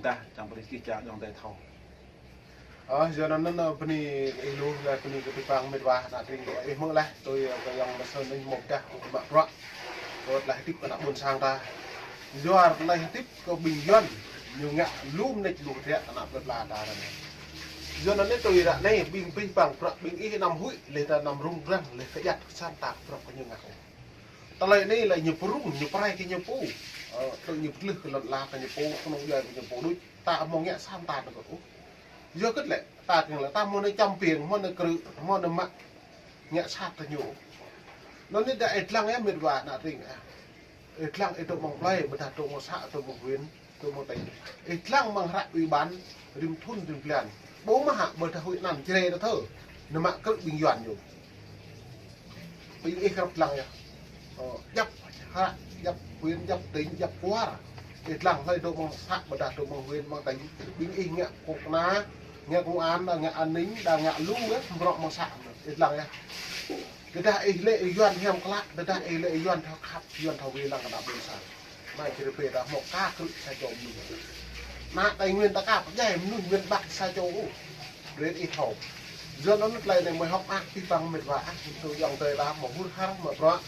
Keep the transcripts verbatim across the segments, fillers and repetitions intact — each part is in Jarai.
Tah, čang pơrih čih čang ayŏng adơi thâo. Ơ, yua anŭn, ơ, bơni ih lu, laih bơni kơ abih bang mĕt wa ană tring, ih hmư̆ laih, tui, ơ, kơ ayŏng Mơsơn ih hmư̆ tah, kơ mă bruă. Kơ tơlơi hơdip ană ƀôn sang ta. Yua tơlơi hơdip kơ ƀing Yuan, ñu ngă lu mơneč lu hơdră ană plơi pla ta ră anai. Yua anŭn tui ră anai, ƀing abih bang bruă, ƀing ih anăm huĭ, laih ta anăm rŭng răng, laih kơjăt kơsan ta bruă kơ ñu ngă. Tơlơi anai lĕ ñu pơrŭng, ñu pơrai kơ ñu pô. Ơ, tơl ñu pơtlưh kơ lŏn ala kơ ñu pô, kơnung djuai kơ ñu pô đôč. Ta hmâo ngă sat ta tơ kơ ôh. Yua kơ lĕ, ta kiăng lĕ, ta hmâo anai čăm piêng, hmâo anai krư̆, hmâo anai mă ngă sat kơ ñu. Anŭn anai đa ih lăng yơh mĕt wa ană tring ah. Ih lăng ih dŏ mơ̆ng plơi, ƀôdah dŏ mơ̆ng să, dŏ mơ̆ng huyện. Tui mơ̆ng tĕng. Ih lăng mơ̆ng hră ủy ban, rĭm thŭn rĭm blan. Ƀu mă hă ƀôdah huĭ anăn Jrai ta thơ. Nao mă krư̆ ƀing Yuan ñu. Ƀing ih krăp lăng yơh. Ơ, djăp hră, djăp huyện, djăp tỉnh, djăp kwar. Ih lăng hlơi dŏ mơ̆ng să ƀôdah dŏ mơ̆ng huyện, mơ̆ng tĕng. Ƀing ih ngă kơnuk kơna, ngă công an, đa ngă an ninh, đa ngă lu yơh, mrŏ mơ̆ng să. Ih lăng yơh. Tơdah ih lĕ Yuan hiam klă, tơdah ih lĕ Yuan thâo khăp, Yuan thâo wai lăng kơ ană ƀôn sang. Mai čơrơpê ta hmâo ka krư̆ sa čô mơnuih. Ană Tây Nguyên ta ka pơdjai mơnuih miền Bắc sa čô ôh. Brơi ih thâo. Yua anŭn tơlơi anai mơi hơ̆k mơak abih bang mĕt wa ah, tui ayŏng adơi ta hmâo hur har mă bruă.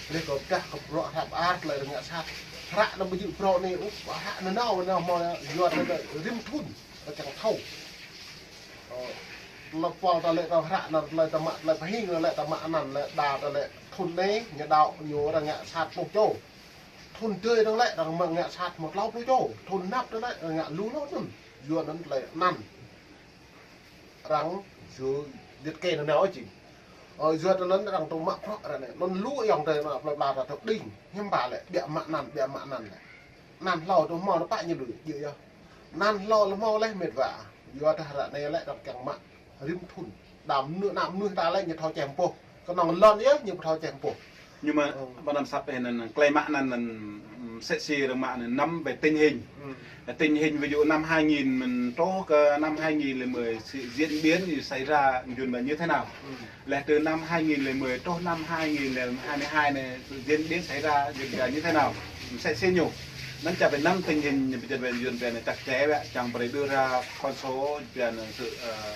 Brơi kơ pơdah kơ bruă hră pơar tơlơi rơngiă sat. Hră anŭn ƀu djơ̆ phrâo anai ôh, hră anŭn nao anŭn hmâo Yuan anŭn rĭm thŭn, ta čang thâo. Ơ, tơlơi pol ta lĕ ta hră anŭn tơlơi ta mă, tơlơi pơhing anŭn lĕ ta mă anăn lĕ đa ta lĕ thŭn anai, ñu đaŏ ñu rơngiă sat pluh čô. Thŭn tơi arăng lĕ, arăng mă ngă sat mơ̆ klâo pluh čô. Thŭn anăp arăng lĕ, arăng ngă lu lŏ anŭn. Yua anŭn tơlơi anăn. Arăng yua điêt kơ anŭn nao ôh čing. Ơ, yua anŭn arăng tŭ mă prŏ arăng anai. Anŭn lu ayŏng adơi mă plơi pla ta tŭ đing. Hiư̆m pă lĕ, biă mă anăn, biă mă anăn lĕ. Anăn hlâo tŭ hmâo anŭn pă ñu lui, yua yơh. Anăn hlâo lĕ hmâo laih mĕt wa. Yua dah ră anai lĕ arăng kiăng mă rĭm thŭn. Đa mơnuih, ană mơnuih ta lĕ ñu thâo čeh pô. Kơnơ̆ng lŏn yơh ñu thâo čeh pô. Nhưng mà, ừ, ƀơi anăn sat anŭn, tơlơi mă anŭn, anŭn, ừm, sĕ si arăng mă anŭn năm về tình hình. Ừ. Tình hình ví dụ năm hai nghìn mình truh kơ năm hai nghìn lẻ mười, sự diễn biến thì xảy ra Yuan Việt Nam như thế nào? Ừ. Laih từ năm hai nghìn lẻ mười truh năm hai nghìn lẻ hai mươi hai anai, sự diễn biến xảy ra Yuan Việt Nam như thế nào? Sĕ si ñu. Anŭn čang pơ năm tình hình Yuan Việt Nam, Yuan Việt Nam chặt chẽ ƀĕ, čang pơrơđah con số Yuan Việt Nam sự, ờ,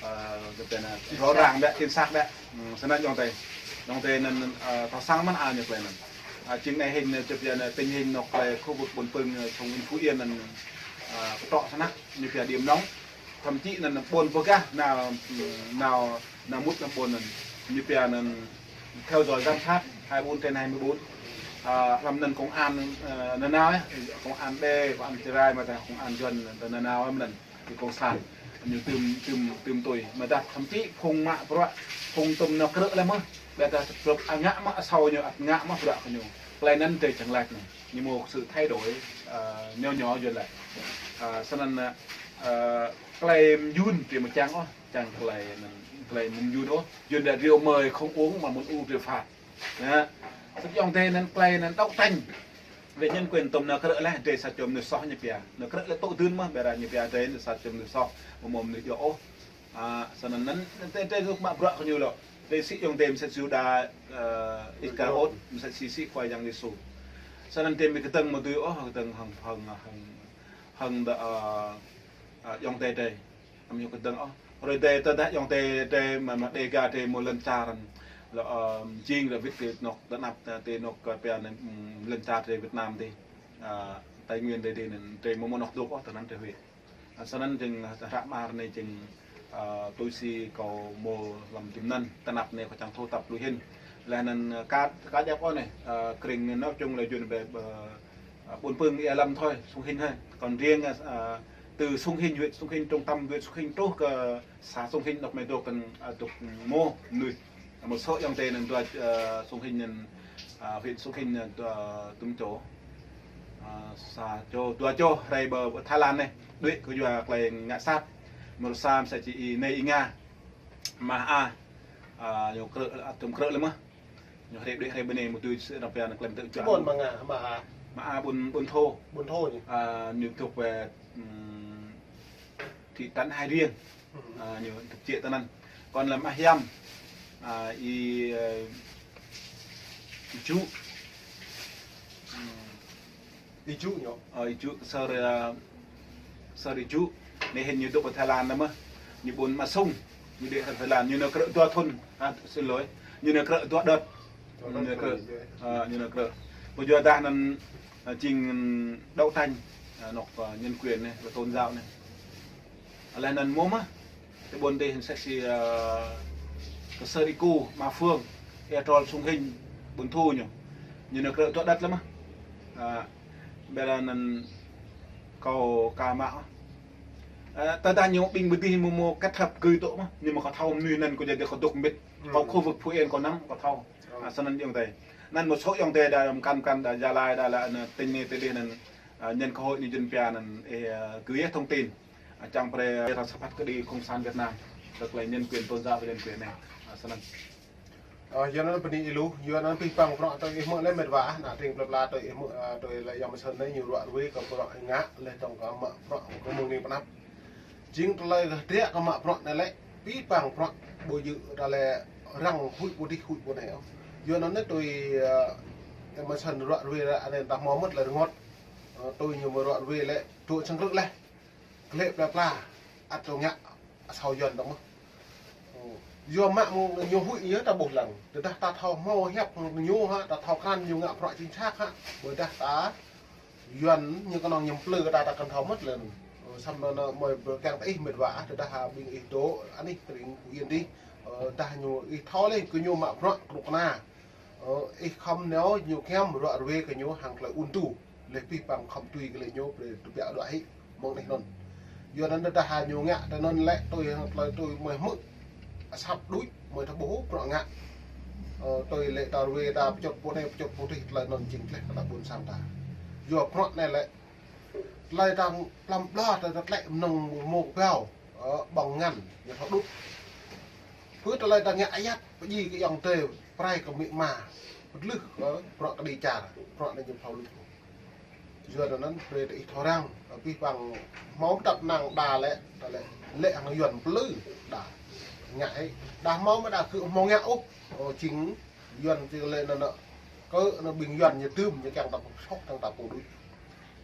Ơ, kơ tơlơi anai, rõ ràng ƀĕ, chính xác ƀĕ. Ơ, sơnăn ayŏng adơi. Ayŏng adơi anŭn, ơ, thâo săng mơ̆n a ñu tơlơi anŭn. Ơ, jing anai hĭn, ơ, tơlơi anai, tình hình anŏ tơlơi khu vực ƀôn Pưng, ơ, sông Phú Yên anŭn, ơ, kơtrŏ sơnăk, ñu pia điểm nóng. Thậm chí anŭn ƀôn pơgah nao, nao, nao mŭt anŭn ƀôn anŭn, ñu pia anŭn theo dõi giám sát hai mươi bốn trên hai mươi bốn. Ơ, hlăm anŭn công an, ơ, nanao, ơ, công an Đê, công an Jrai, mơ̆ ta công an Yuan, ta nanao mơ̆n. Kơ cộng sản, ñu tơm, tơm, tơm tui. Mơ̆ dah thậm chí phung mă bruă, phung tŭm nao krư̆ lĕ mơ̆n. Ƀĕ dah tơprŏp a ngă mă asâo ñu, ăt ngă mă bruă kơ ñu. Tơlơi anŭn tơlơi čang laih anŭn. Ñu hmâo sự thay đổi, ơ, nho nhỏ Yuan lĕ. Ơ, sơnăn, ơ, tơlơi mơyŭn tơlơi mơčang ôh, čang tơlơi anŭn, tơlơi mơyŭn ôh. Yuan lĕ rượu mời không uống mà muốn uống rượu phạt. Anŭn. Sĭt ayŏng adơi anŭn tơlơi anŭn đấu tranh về nhân quyền tŭm nao krư̆ laih, adơi sa čô mơnuih soh ñu pia. Nao krư̆ lĕ tŏ dưn mơ̆n, ƀĕ ră ñu pia adơi anŭn sa čô mơnuih soh, mơ̆ mơnuih djŏ ôh. A, sơnăn anŭn, adơi, adơi dŏ mă bruă kơ ñu lŏ. Adơi sĭ ayŏng adơi mơsĕ si Yuđa, ơ, Iskariôt, mơsĕ si, si Khua Yang Yêsu. Sơnăn adơi mơ̆ kơdơ̆ng mơ̆ dưi ôh, kơdơ̆ng hăng, hăng, hăng, hăng đa, ơ, ơ, ayŏng adơi adơi. Anăm ñu kơdơ̆ng ôh. Hrơi adơi tơdah ayŏng adơi adơi mơ̆, mơ̆ Đêga adơi mơ̆ lŏn čar. Lŏ, ơ, jing ră wĭt kơ anŏ tơnap, adơi anŏ kơ pia anŭn, ưm, lŏn čar adơi Việt Nam adơi. Ơ, Tây Nguyên adơi adơi anŭn adơi mơ̆ mơ̆ anŏ dŏ ôh tơnăn adơi huĭ. Ơ, sơnăn jing, ơ, hră mơar anai jing, ơ, tui si kâo mơ̆ lăm jum anŭn tơnap anai kâo čang thâo tăp lui hĭn. Laih anŭn, ơ, ka, ka djăp ôh anai, ơ, krĭng nói chung là Yuan ƀĕ, ơ, Ơ, ƀôn Pưng ia lăm thôi, Sông Hinh thôi. Còn riêng, ơ, ơ, từ Sông Hinh, huyện Sông Hinh, trung tâm huyện Sông Hinh truh kơ xã Sông Hinh, anŏ mơi dŏ kơ, ơ, dŏ mơ̆ mơnuih. Một số ayŏng adơi anŭn dua, ơ, Sông Hinh anŭn, ơ, huyện Sông Hinh anŭn dua, tŭm čô. Ơ, sa čô, dua čô, hrơi ƀơi, ƀơi Thái Lan anai. Đuaĭ kơ yua tơlơi ngă sat. Mơ̆ sa mơsĕ si ih anai ih ngă. Mă a, ơ, ñu krư̆, ơ, tŭm krư̆ lĕ mơ̆n. Ñu hrĕ đuaĭ hrĕ bơnai mơ̆ tui sĭ ră pia anŭn klem tơ̆ čuă. Ƀôn mă ngă, mă a. Mă a ƀôn, ƀôn Thô. Ƀôn Thô ñu. A, ñu thuộc về, ừm, thị trấn Hai Riêng. Ừm. A, ñu thuộc čiê tơnăn. Còn lăm a hiam, a, i, ơ, i Ju. Ừm. I Ju ñu. Ơ, i Ju, sơ rơ, ơ, Sơ ri ju, anai hĭn ñu dŏ pơ Thái Lan anai mơ̆n. Ñu ƀuôn Mă Sung, ñu dŏ pơ Thái Lan, ñu nao krư̆ dua thŭn, à, xin lỗi, ñu nao krư̆ dua đợt. Ñu nao krư̆, à, ñu nao krư̆. Pơjua dah anŭn, à, jing đấu tranh, à, anŏ, à, nhân quyền anai, và tôn giáo anai. Laih anŭn mơ̆ mơ̆n, tơ ƀuôn dih hĭn sek si, à, kơ Sơ Ri Ku, Mă Phương, Ea Trol Sung Hinh, Ƀuôn Thu ñu. Ñu nao krư̆ dua đợt lĕ mơ̆n. À, ƀơi anŭn kâo ka mă. Ơ, tơdah ñu ƀing ƀu dih mơ̆ mơ̆ kết hợp gửi tŏ mơ̆n, ñu mơ̆ kâo thâo mơnuih anŭn kâo djơ̆ kâo dŏ mơbĭt. Kâo khu vực Phú Yên kâo anăm kâo thâo. Ơ, snăn ayŏng adơi. Anŭn mơ̆ sŏ ayŏng adơi đa mơkăn mơkăn đa Gia Lai đa lĕ anŭn tỉnh anai tỉnh dih anŭn, ơ, nhân cơ hội anai jing pia anŭn, ơ, gửi thông tin. Ơ, čang brơi ta sa phat kơđi Cộng sản Việt Nam. Tức là nhân quyền tôn giáo và nhân quyền anai. Ơ, snăn. Ơ, yua anŭn bơni ih lu, yua anŭn pih păng bruă tui ih hmư̆ lĕ met wa, ană tring plơi pla tui ih hmư̆, ơ, tui lĕ Yang Mơsơn anai ñu ruă ruê kơ bruă ngă, laih dong kơ mă bruă kơ mơ̆ng anai pơ anăp. Jing tơlơi kơ triă kơ mă bruă anai lĕ, pih păng bruă ƀu djơ̆ ta lĕ răng huĭ pô dih huĭ pô anai. Yua anŭn anai tui, ơ, Yang Mơsơn ruă ruê lĕ anai ta hmâo mơ̆t lĕ rơngot. Ơ, tui ñu mơ̆ ruă ruê lĕ, tŭ čang krư̆ laih. Klĕ plơi pla, ăt tŭ ngă asâo Yuan dong mơ̆n. Yua mă mơ̆ng ñu huĭ yơh ta ƀuh lăng. Tơdah ta thâo hmâo hiăp ñu hă, ta thâo krăn ñu ngă bruă chính xác hă. Ƀôdah ta Yuan ñu kơnơ̆ng ñu plư ta ta kăn thâo mơ̆t lĕ. Samơ̆ anŭn mơi pơkeng ta ih met wa, tơdah ƀing ih dŏ anih tring Phú Yên dih. Ơ, dah ñu ih thâo lĕ kơ ñu mă bruă kơnuk kơna. Ơ, ih khŏm nao ñu kiăng ruă ruê kơ ñu hăng tơlơi ŭn tu. Laih pih păng khŏm tui kơ lĕ ñu brơi tơbiă đuaĭ hĭ mơ̆ng anih anŭn. Yua anŭn tơdah ñu ngă tơ anŭn lĕ tui hăng tơlơi tui mơi hmư̆. Asăp đuaĭ mơi ta ƀuh bruă ngă. Ơ, tui lĕ ta ruê ta pơčut pô anai pơčut pô dih tơlơi anŭn jing tleh kơ ta ƀuôn sang ta. Yua bruă anai lĕ tơlơi ta plăm ƀlŏr ta tlĕ mơnơ̆ng mơ̆ kơƀao. Ơ, ƀơ̆ng ngăn, ñu thâo đŭt. Pơ tơlơi ta ngă ayăt, pơdjai kơ ayŏng adơi, pơrai kơ amĭ ama, pơdlưh kơ bruă kơđi čar, bruă anai ñu thâo luč. Yua anŭn brơi tơ ih thâo răng, pih păng hmâo tăp năng đa lĕ, đa lĕ, lĕ hăng Yuan plư, đa. Ngă hĭ, đa hmâo mơ̆ đa kơ hmâo ngă ôh, ơ, jing Yuan jing lĕ anŭn, kơ anŭn ƀing Yuan ñu tơm, ñu kiăng ta pơsŏk, kiăng ta pô đuaĭ.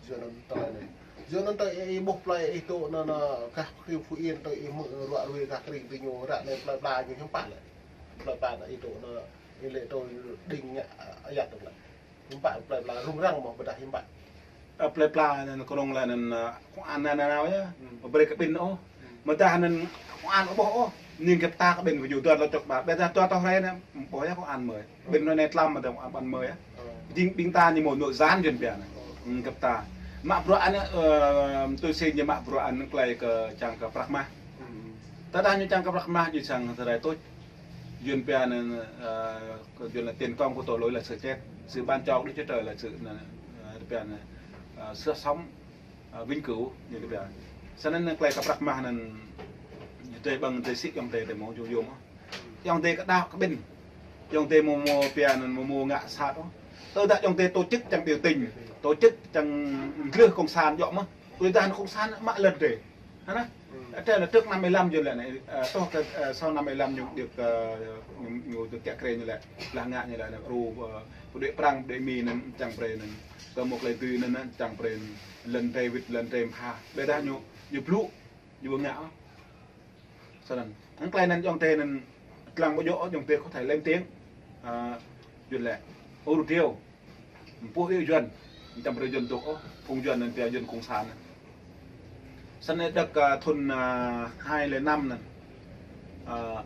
Yua anŭn tơlơi anai. Yua anŭn tơ ih ƀuh plơi ih tŭ anŭn, anŭn gah kriu Phú Yên tơ ih hmư̆ ruă ruê gah kring tơ ñu ră anai plơi pla ñu hiư̆m pă lĕ. Plơi pla anŭn ih tŭ anŭn ih lĕ tơ đing ngă ayăt tŭ lĕ. Hiư̆m pă plơi pla rŭng răng mơ̆ ƀôdah hiư̆m pă. Ơ, plơi pla anŭn kơnơ̆ng lĕ anŭn, ơ, công an anŭn nao yơh. Brơi kơ ƀing ôh. Mơ̆ tơdah anŭn công an ƀuh ôh. Ning kơ pơtă kơ ƀing kơ ñu dua lŏ čŏk ƀă. Ƀôdah dua tŏ hrơi anŭn ƀuh yơh công an mơi. Ƀing anŭn anai tlam mơ̆ dong ƀing mơi yơh. Jing ƀing ta ñu mơ̆ nŏ yan jun pia anai. Ơ, kơ pơtă. Mă bruă anai, ơ, tui si ñu mă bruă anai tơlơi kơ čang kơ prăk mah. Tơdah ñu čang kơ prăk mah ñu čang tơlơi tuč. Jun pia anŭn, ơ, kơ jun là tiền công của tội lỗi là sự chết. Sự ban cho Đức Chúa Trời là sự, ơ, pia anŭn, ơ, sự sống, ơ, vĩnh cửu, ñu pia. Snăn tơlơi kơ prăk mah anŭn, ñu tơlơi ƀơ̆ng tơlơi sĭ ayŏng adơi tơlơi mơ̆ yôm yôm. Ayŏng adơi kơ đaŏ kơ ƀing. Ayŏng adơi mơ̆ mơ̆ pia anŭn mơ̆ mơ̆ ngă sat ôh. Tơdah ayŏng adơi tổ chức čang biểu tình, tổ chức čang glưh cộng sản djŏ mơ̆n. Tui dah anŭn cộng sản mă lĕ dêh. Hă anai? Ơ, tơl anŭn trước năm mươi lăm jun lĕ anai, ơ, tŏ kơ, ơ, sau năm mươi lăm ñu được, ơ, ñu, ñu được kiă kriê ñu lĕ. Blah ngă ñu lĕ anai, ru, ơ, pơđuaĭ Prăng, pơđuaĭ Mi anŭn čang brơi anŭn. Kơ mơ̆ tơlơi tui anŭn anŭn čang brơi anŭn. Lŏn tơlơi wĭt, lŏn tơlơi mơha. Ƀôdah ñu, ñu blŭ, ñu ƀu ngă ôh. Snăn. Anŭn tơlơi anŭn ayŏng adơi anŭn tlang ƀu djŏ ayŏng adơi có thể lên tiếng. Ơ, Yuan lĕ. Ur triu. Pô iu Yuan. Čang brơi Yuan dŏ ôh. Phung Yuan anŭn pia Yuan cộng sản. Snăn đợt, ơ, thŭn, ơ, hai lẻ năm anŭn. Ơ,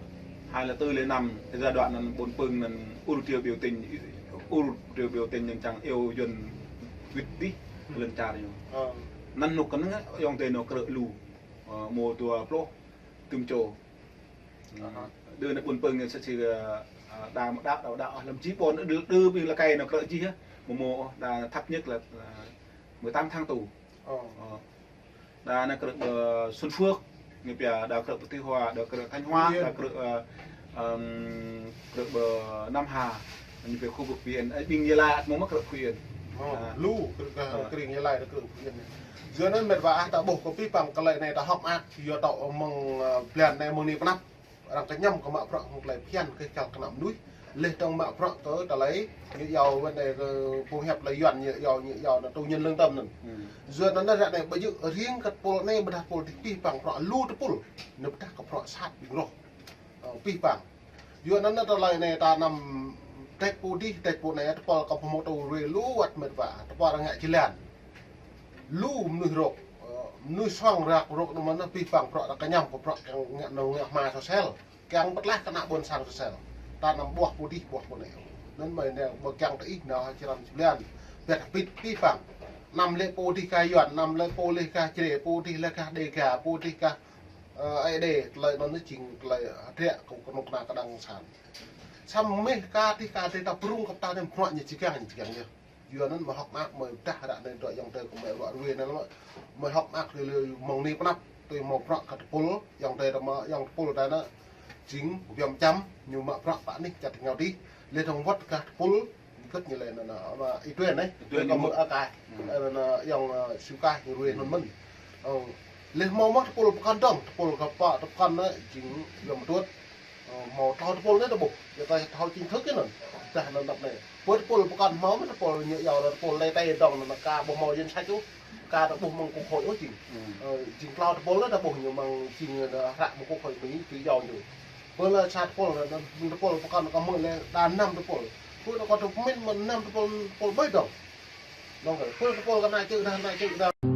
hai lẻ tư lẻ năm, giai đoạn anŭn ƀôn pưng anŭn ur triu biểu tình, ur triu biểu tình anŭn čang iu Yuan wĭt dih, lŏn čar ñu. Ơ. Anŭn nŭk kơnơ̆ng ayŏng adơi nŭk krư̆ lu. Ơ, mơ̆ dua pluh. Tơm čô. Aha. Đơ anŭn ƀôn pưng anŭn sĭt sĭt, ơ, ơ, đa mơ̆ đaŏ, đaŏ, đaŏ. Lăm či ƀôn đơ, đơ ƀing lăi anŭn krư̆ jih, ơ. Mơ̆ mơ̆, ơ, đa thấp nhất là, ơ, mười tám tháng tù. Ơ. Ơ. Đa anŭn krư̆, ơ, Xuân Phước, ñu pia đa krư̆ Phú Hòa, đa krư̆ Thanh Hóa, Phú Yên. Đa krư̆, ơ, ưm, krư̆ ƀơ Nam Hà, ñu pia khu vực Phú Yên. Ơ, ƀing Gia Lai ăt mơ̆ mă krư̆ Phú Yên. Ơ, lu, krư̆, ơ, krư̆ Gia Lai, đa krư̆ Phú Yên. Yua anŭn met wa ah ta ƀuh kơ pih păng tơlơi anai ta hŏk mơak, yua tŏ mơ̆ng, ơ, blan anai mơ̆ng anai pơ anăp. Arăng kơñăm kơ mă bruă hăng tơlơi phiăn kơ čar kơ ană mơnuih. Leh tơ̆ng mă prăk kơ tơlơi, ñu yua wơ̆t anai kơ phung hiăp tơlơi Yuan ñu yua, ñu yua anŭn tù nhân lương tâm anŭn. Yua anŭn ră anai ƀu djơ̆ riêng kơ tơpul anai ƀôdah tơpul adih pih pang prăk lu tơpul. Anŭn ƀôdah kơ prăk sat ƀing rŏh. Ơ, pih pang. Yua anŭn tơlơi anai ta anăm tĕk pô adih, tĕk pô anai tơpul kơ pơmô tŭ ruai lu wơ̆t mĕt wa. Tơpul arăng ngă jơlan. Lu mơnuih rŏk, ơ, mơnuih suang rơ̆k rŏk anŭn mơ̆n pih pang prăk ta kơñăm kơ prăk kiăng ngă anŭn ngă hma sosel. Kiăng pơtlaih kơ ană ƀôn sang sosel. Ta anăm ƀuah pô adih, ƀuah pô anai. Anŭn mơ̆ anai ƀu kiăng tơ ih nao črăn čiblan. Biă pit pih pang. Anăm lĕ pô adih kah Yuan, anăm lĕ pô lĕ kah Jrai, pô adih lĕ kah Đêga, pô adih kah, ơ, Ơi Adai, tơlơi anŭn jing tơlơi hơdră kơ kơnuk kơna kơđang sang. Samơ̆ mơ̆ kah adih kah adai ta prung kơ ta anai prăk ñu či kiăng, ñu či kiăng yơh. Yua anŭn mơ̆ hơ̆k mơak mơ̆ ƀôdah ră anai dŏ ayŏng adơi kơ mơ̆ ruă ruai anŭn mơ̆, mơ̆ hơ̆k mơak tui lĕ mơ̆ng anai pơanăp tui mâo prăk kơ tơpul, ayŏng adơi ta mơ̆, ayŏng tơpul ta anŭn jing ƀu biăm čăm, ñu mă prăk pă anih čăt ngao adih, leh dơ̆ng wơ̆t kơ tơpul, kơ̆t ñu lĕ anŭn, anŭn, Y Tuen anai, Y Tuen kơ ñu mơ̆ mŭt. Akah, anŭn, ayŏng, ơ, Siu Kah ñu ruai anŭn mơ̆n. Ơ, leh mâo mơ̆ tơpul pơkŏn dơ̆ng, tơpul kơ pă tơpul pơkŏn anŭn jing biăm tuăt. Ơ, mâo tlâo tơpul anai ta ƀuh. Yua kơ thâo chính thức anŭn. Dah anŭn tơpul anai. Pơ tơpul pơkŏn mâo mơ̆ tơpul ñu yua tơpul lĕ tai dŏng anŭn kah ƀu mâo danh sách ôh. Kah ta ƀuh mơ̆ng quốc hội ôh jing. Ơ, jing tlâo tơpul anai ta ƀuh ñu mơ̆ng jing anŭn hră mơ̆ng quốc hội Mi či yua ñu. Pơ lĕ sa tơpul anŭn, tơpul pơkŏn kơ mơ̆ lĕ đa năm tơpul. Pơ anŭn kơ tơpul min mơ̆ năm tơpul, tơpul ƀai dŏng. Dŏng kơ. Pơ tơpul kơ ană čư̆ đa, ană čư̆ đa.